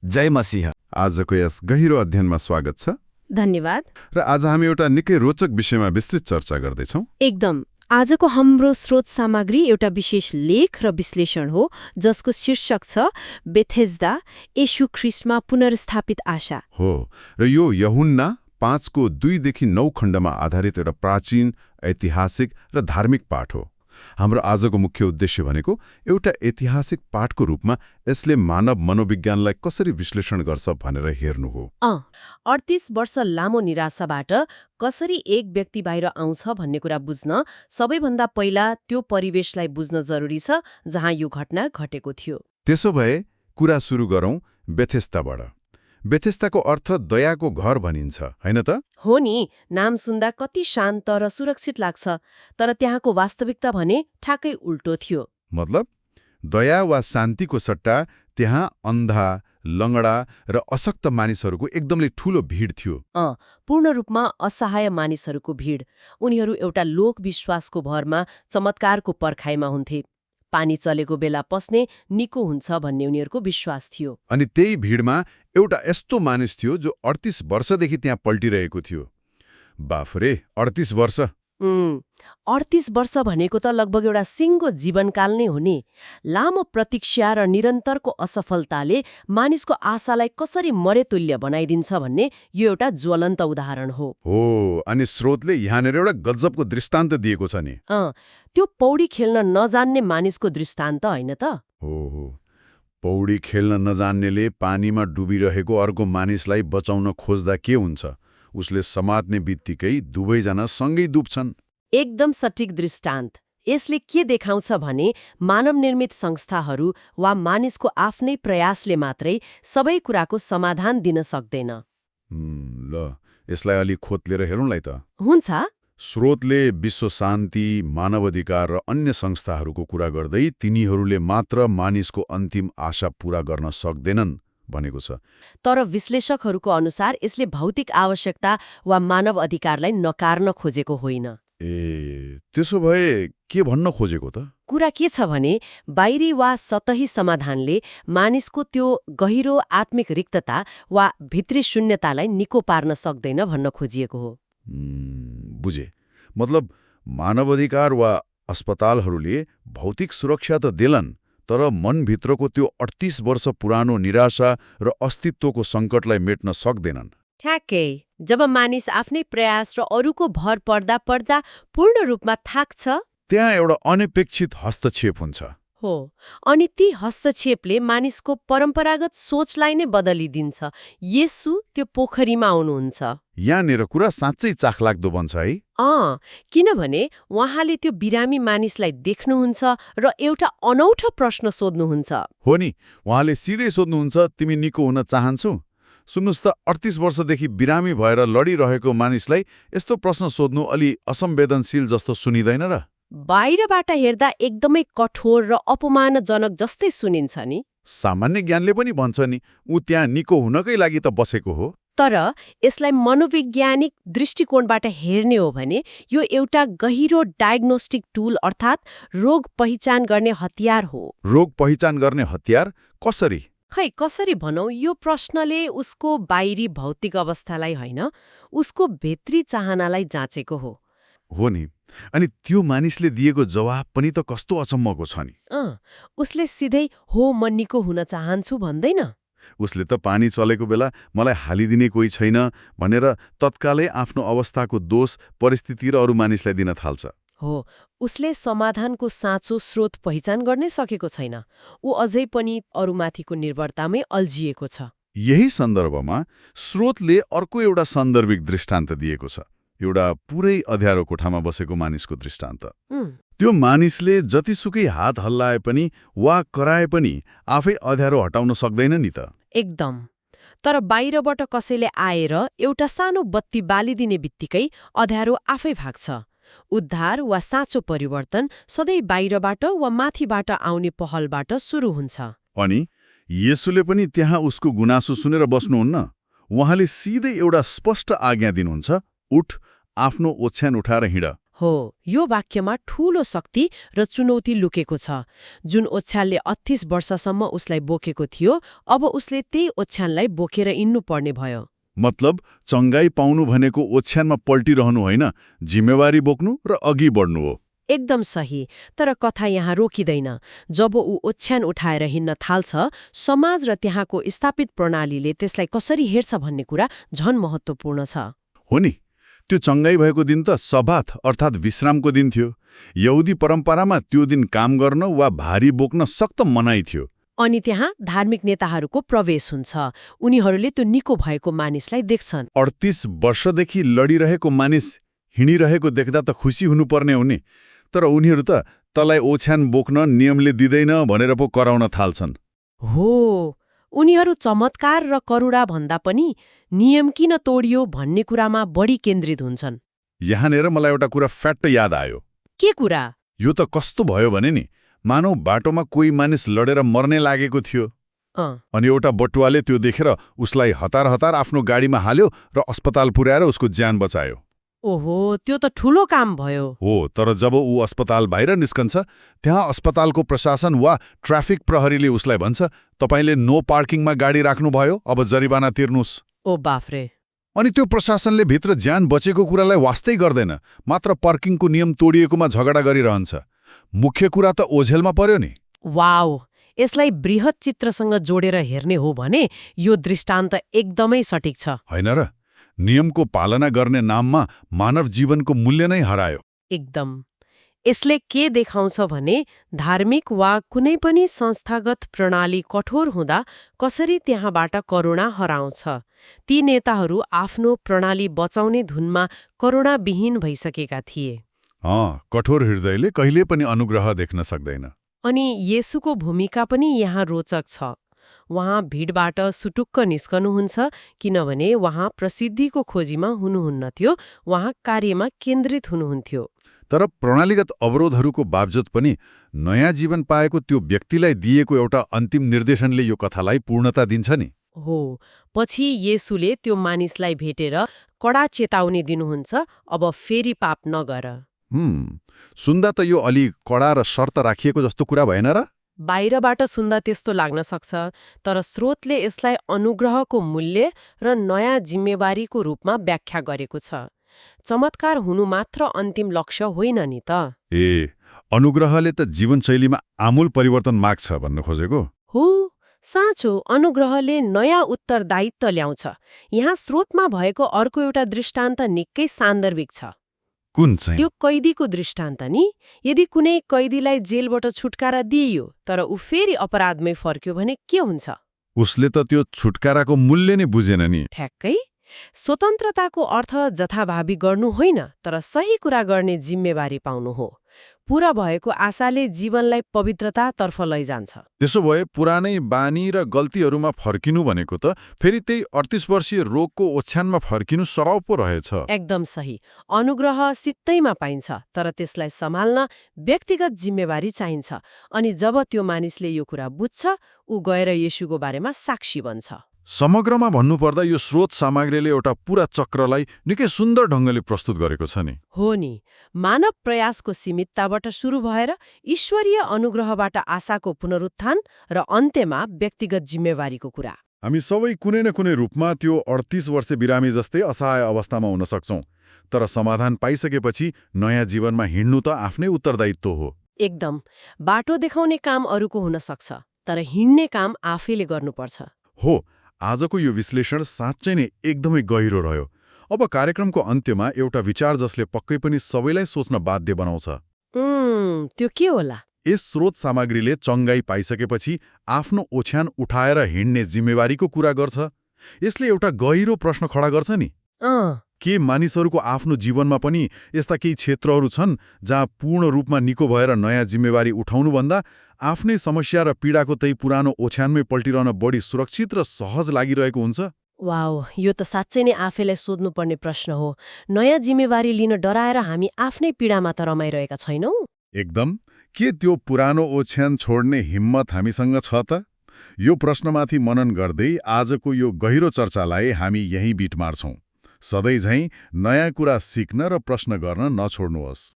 जय मसीह। आजको यस गहिरो अध्ययनमा स्वागत छ। धन्यवाद। र आज हामी एउटा निकै रोचक विषयमा विस्तृत चर्चा गर्दैछौँ। एकदम। आजको हाम्रो स्रोत सामग्री एउटा विशेष लेख र विश्लेषण हो जसको शीर्षक छ बेथेस्दा येशू ख्रीष्टमा पुनर्स्थापित आशा हो र यो यूहन्ना 5:2-9 खण्डमा आधारित एउटा प्राचीन, ऐतिहासिक र धार्मिक पाठ हो। हाम्रो आजको मुख्य उद्देश्य भनेको एउटा ऐतिहासिक पाठको रूपमा यसले मानव मनोविज्ञानलाई कसरी विश्लेषण गर्छ भनेर हेर्नु हो। 38 वर्ष लामो निराशाबाट कसरी एक व्यक्ति बाहिर आउँछ भन्ने कुरा बुझ्न सबैभन्दा पहिला त्यो परिवेशलाई बुझ्न जरुरी छ जहाँ यो घटना घटेको थियो। त्यसो भए कुरा सुरु गरौँ बेथेस्दाबाट। बेथेस्दाको अर्थ दयाको घर भनिन्छ, हैन त? हो नि, नाम सुन्दा कति शान्त र सुरक्षित लाग्छ, तर त्यहाँको वास्तविकता भने ठ्याक्कै उल्टो थियो। मतलब दया वा शान्तिको सट्टा त्यहाँ अन्धा, लङ्गडा र अशक्त मानिसहरूको एकदमै ठूलो भिड थियो। पूर्ण रूपमा असहाय मानिसहरूको भिड। उनीहरू एउटा लोकविश्वासको भरमा चमत्कारको पर्खाइमा हुन्थे। पानी चलेको बेला पस्ने निको हुन्छ भन्ने उनीहरूको विश्वास थियो। अनि त्यही भिडमा एउटा यस्तो मानिस थियो जो 38 वर्षदेखि त्यहाँ पल्टिरहेको थियो। बाफरे, 38 वर्ष! 38 वर्ष भनेको त लगभग एउटा सिङ्गो जीवनकाल नै हो नि। लामो प्रतीक्षा र निरन्तरको असफलताले मानिसको आशालाई कसरी मरेतुल्य बनाइदिन्छ भन्ने यो एउटा ज्वलन्त उदाहरण हो। अनि स्रोतले यहाँनिर एउटा गजबको दृष्टान्त दिएको छ नि। त्यो पौडी खेल्न नजान्ने मानिसको दृष्टान्त होइन त? पौडी खेल्न नजान्नेले पानीमा डुबिरहेको अर्को मानिसलाई बचाउन खोज्दा के हुन्छ? उसले समात्ने बित्तिकै दुवैजना सँगै डुब्छन्। एकदम सटीक दृष्टान्त। यसले के देखाउँछ भने मानव निर्मित संस्थाहरू वा मानिसको आफ्नै प्रयासले मात्रै सबै कुराको समाधान दिन सक्दैन। ल, यसलाई अलि खोतलेर हेरौँलाई त। हुन्छ। स्रोतले विश्व शान्ति, मानवाधिकार र अन्य संस्थाहरूको कुरा गर्दै तिनीहरूले मात्र मानिसको अन्तिम आशा पूरा गर्न सक्दैनन् भनेको छ। तर विश्लेषकहरूको अनुसार यसले भौतिक आवश्यकता वा मानव अधिकारलाई नकार्न खोजेको होइन। त्यसो भए के भन्न खोजेको त? कुरा के छ भने बाहिरी वा सतही समाधानले मानिसको त्यो गहिरो आत्मिक रिक्तता वा भित्री शून्यतालाई निको पार्न सक्दैन भन्न खोजिएको हो। बुझे। मतलब मानवाधिकार वा अस्पतालहरूले भौतिक सुरक्षा त देलन्, तर मनभित्रको त्यो 38 वर्ष पुरानो निराशा र अस्तित्वको सङ्कटलाई मेट्न सक्दैनन्। ठ्याक्कै। जब मानिस आफ्नै प्रयास र अरूको भर पर्दा पूर्ण रूपमा थाक्छ, त्यहाँ एउटा अनपेक्षित हस्तक्षेप हुन्छ। हो, अनि ती हस्तक्षेपले मानिसको परम्परागत सोचलाई नै बदलिदिन्छ। येशू त्यो पोखरीमा आउनुहुन्छ। यहाँनिर कुरा साँच्चै चाखलाग्दो बन्छ है। किनभने उहाँले त्यो बिरामी मानिसलाई देख्नुहुन्छ र एउटा अनौठो प्रश्न सोध्नुहुन्छ। हो नि, उहाँले सिधै सोध्नुहुन्छ, तिमी निको हुन चाहन्छौ? सुन्नुहोस् त, 38 वर्षदेखि बिरामी भएर लडिरहेको मानिसलाई यस्तो प्रश्न सोध्नु अलि असंवेदनशील जस्तो सुनिँदैन र? बाहिरबाट हेर्दा एकदमै कठोर र अपमानजनक जस्तै सुनिन्छ नि। सामान्य ज्ञानले पनि भन्छ नि, ऊ त्यहाँ निको हुनकै लागि त बसेको हो। तर यसलाई मनोवैज्ञानिक दृष्टिकोणबाट हेर्ने हो भने यो एउटा गहिरो डायग्नोस्टिक टुल अर्थात् रोग पहिचान गर्ने हतियार हो। रोग पहिचान गर्ने हतियार? कसरी? खै कसरी भनौँ, यो प्रश्नले उसको बाहिरी भौतिक अवस्थालाई होइन, उसको भित्री चाहनालाई जाँचेको हो। हो नि, अनि त्यो मानिसले दिएको जवाब पनि त कस्तो अचम्मको छ नि। उसले सिधै हो म निको हुन चाहन्छु भन्दैन। उसले त पानी चलेको बेला मलाई हालिदिने कोही छैन भनेर तत्कालै आफ्नो अवस्थाको दोष परिस्थिति र अरू मानिसलाई दिन थाल्छ। हो, उसले समाधानको साँचो स्रोत पहिचान गर्नै सकेको छैन। ऊ अझै पनि अरूमाथिको निर्भरतामै अल्झिएको छ। यही सन्दर्भमा स्रोतले अर्को एउटा सान्दर्भिक दृष्टान्त दिएको छ, एउटा पुरै अँध्यारो कोठामा बसेको मानिसको दृष्टान्त। त्यो मानिसले जतिसुकै हात हल्लाए पनि वा कराए पनि आफै अँध्यारो हटाउन सक्दैन नि त। एकदम। तर बाहिरबाट कसैले आएर एउटा सानो बत्ती बालिदिने बित्तिकै अँध्यारो आफै भाग्छ। उद्धार वा साँचो परिवर्तन सधैँ बाहिरबाट वा माथिबाट आउने पहलबाट सुरु हुन्छ। अनि येशूले पनि त्यहाँ उसको गुनासो सुनेर बस्नुहुन्न। उहाँले सिधै एउटा स्पष्ट आज्ञा दिनुहुन्छ, उठ, आफ्नो ओछ्यान उठाएर हिँड। हो, यो वाक्यमा ठूलो शक्ति र चुनौती लुकेको छ। जुन ओछ्यानले 38 वर्षसम्म उसलाई बोकेको थियो, अब उसले त्यही ओछ्यानलाई बोकेर हिँड्नु पर्ने भयो। मतलब चङ्गाई पाउनु भनेको ओछ्यानमा पल्टिरहनु होइन, जिम्मेवारी बोक्नु र अघि बढ्नु हो। एकदम सही। तर कथा यहाँ रोकिँदैन। जब ऊ ओछ्यान उठाएर हिँड्न थाल्छ, समाज र त्यहाँको स्थापित प्रणालीले त्यसलाई कसरी हेर्छ भन्ने कुरा झन महत्त्वपूर्ण छ। हो नि, त्यो चङ्गाई भएको दिन त सबात अर्थात् विश्रामको दिन थियो। यहुदी परम्परामा त्यो दिन काम गर्न वा भारी बोक्न सख्त मनाइ थियो। अनि त्यहाँ धार्मिक नेताहरूको प्रवेश हुन्छ। उनीहरूले त्यो निको भएको मानिसलाई देख्छन्। 38 वर्षदेखि लडिरहेको मानिस हिँडिरहेको देख्दा त खुसी हुनुपर्ने हुने, तर उनीहरू त तँलाई ओछ्यान बोक्न नियमले दिँदैन भनेर पो कराउन थाल्छन्। हो, उनीहरू चमत्कार र करुणा भन्दा पनि नियम किन तोडियो भन्ने कुरामा बढी केन्द्रित हुन्छन्। यहाँनिर मलाई एउटा कुरा फ्याट्ट याद आयो। के कुरा? यो त कस्तो भयो भने नि, मानौ बाटोमा कोही मानिस लडेर मर्ने लागेको थियो, अनि एउटा बटुवाले त्यो देखेर उसलाई हतार हतार आफ्नो गाडीमा हाल्यो र अस्पताल पुर्याएर उसको ज्यान बचायो। ओहो, त्यो त ठूलो काम भयो। हो, तर जब ऊ अस्पताल बाहिर निस्कन्छ, त्यहाँ अस्पतालको प्रशासन वा ट्राफिक प्रहरीले उसलाई भन्छ, तपाईले नो पार्किङमा गाडी राख्नुभयो, अब जरिवाना तिर्नुस्। ओ बाफ्रे। अनि त्यो प्रशासनले भित्र ज्यान बचेको कुरालाई वास्तै गर्दैन, मात्र पार्किङको नियम तोडिएकोमा झगडा गरिरहन्छ। मुख्य कुरा त ओझेलमा पर्यो नि। वाउ, यसलाई बृहत चित्रसँग जोडेर हेर्ने हो भने यो दृष्टान्त एकदमै सटिक छ। होइन र? नियमको पालना गर्ने नाममा मानव जीवनको मूल्य नै हरायो। एकदम। यसले के देखाउँछ भने धार्मिक वा कुनै पनि संस्थागत प्रणाली कठोर हुँदा कसरी त्यहाँबाट करुणा हराउँछ। ती नेताहरू आफ्नो प्रणाली बचाउने धुनमा करुणाविहीन भइसकेका थिए। कठोर हृदयले कहिले पनि अनुग्रह देख्न सक्दैन। अनि येशूको भूमिका पनि यहाँ रोचक छ। उहाँ भिडबाट सुटुक्क निस्कनुहुन्छ, किनभने उहाँ प्रसिद्धिको खोजीमा हुनुहुन्न थियो, उहाँ कार्यमा केन्द्रित हुनुहुन्थ्यो। तर प्रणालीगत अवरोधहरूको बावजुद पनि नयाँ जीवन पाएको त्यो व्यक्तिलाई दिएको एउटा अन्तिम निर्देशनले यो कथालाई पूर्णता दिन्छ नि। हो, पछि येशूले त्यो मानिसलाई भेटेर कडा चेतावनी दिनुहुन्छ, अब फेरि पाप नगर। सुन्दा त यो अलि कडा र शर्त राखिएको जस्तो कुरा भएन र? बाहिरबाट सुन्दा त्यस्तो लाग्न सक्छ, तर स्रोतले यसलाई अनुग्रहको मूल्य र नयाँ जिम्मेवारीको रूपमा व्याख्या गरेको छ। चमत्कार हुनु मात्र अन्तिम लक्ष्य होइन नि त। अनुग्रहले त जीवनशैलीमा आमूल परिवर्तन माग्छ भन्न खोजेको हो। साँचो, अनुग्रहले नयाँ उत्तरदायित्व ल्याउँछ। यहाँ स्रोतमा भएको अर्को एउटा दृष्टान्त निकै सान्दर्भिक छ। कुन चाहिँ? त्यो कैदीको दृष्टान्त नि। यदि कुनै कैदीलाई जेलबाट छुटकारा दिइयो तर ऊ फेरि अपराधमै फर्क्यो भने के हुन्छ? उसले त त्यो छुटकाराको मूल्य नै बुझेन नि। ठ्याक्कै। स्वतन्त्रताको अर्थ जथाभावी गर्नु होइन, तर सही कुरा गर्ने जिम्मेवारी पाउनु हो। पूरा भएको आशाले जीवनलाई पवित्रतातर्फ लैजान्छ। त्यसो भए पुरानै बानी र गल्तीहरूमा फर्किनु भनेको त फेरि त्यही 38 वर्षीय रोगको ओछ्यानमा फर्किनु सरल पो रहेछ। एकदम सही। अनुग्रह सित्तैमा पाइन्छ, तर त्यसलाई सम्हाल्न व्यक्तिगत जिम्मेवारी चाहिन्छ। अनि जब त्यो मानिसले यो कुरा बुझ्छ, ऊ गएर येशूको बारेमा साक्षी बन्छ। समग्रमा भन्नुपर्दा यो स्रोत सामग्रीले एउटा पूरा चक्रलाई निकै सुन्दर ढङ्गले प्रस्तुत गरेको छ नि। हो नि, मानव प्रयासको सीमितताबाट सुरु भएर ईश्वरीय अनुग्रहबाट आशाको पुनरुत्थान र अन्त्यमा व्यक्तिगत जिम्मेवारीको कुरा। हामी सबै कुनै न कुनै रूपमा त्यो 38 वर्ष बिरामी जस्तै असहाय अवस्थामा हुन सक्छौं, तर समाधान पाइसकेपछि नयाँ जीवनमा हिँड्नु त आफ्नै उत्तरदायित्व हो। एकदम। बाटो देखाउने काम अरूको हुन सक्छ, तर हिँड्ने काम आफैले गर्नुपर्छ। हो, आजको यो विश्लेषण साँच्चै नै एकदमै गहिरो रह्यो। अब कार्यक्रमको अन्त्यमा एउटा विचार जसले पक्कै पनि सबैलाई सोच्न बाध्य बनाउँछ। त्यो के होला? यस स्रोत सामग्रीले चङ्गाई पाइसकेपछि आफ्नो ओछ्यान उठाएर हिँड्ने जिम्मेवारीको कुरा गर्छ। यसले एउटा गहिरो प्रश्न खडा गर्छ नि। के मानिसहरूको आफ्नो जीवनमा पनि यस्ता केही क्षेत्रहरू छन् जहाँ पूर्ण रूपमा निको भएर नयाँ जिम्मेवारी उठाउनुभन्दा आफ्नै समस्या र पीडाको त्यही पुरानो ओछ्यानमै पल्टिरहन बढी सुरक्षित र सहज लागिरहेको हुन्छ? वाउ, यो त साँच्चै नै आफैलाई सोध्नुपर्ने प्रश्न हो। नयाँ जिम्मेवारी लिन डराएर हामी आफ्नै पीडामा त रमाइरहेका छैनौँ। एकदम। के त्यो पुरानो ओछ्यान छोड्ने हिम्मत हामीसँग छ त? यो प्रश्नमाथि मनन गर्दै आजको यो गहिरो चर्चालाई हामी यहीँ बिट मार्छौं। सधैँ झैँ नयाँ कुरा सिक्न र प्रश्न गर्न नछोड्नुहोस्।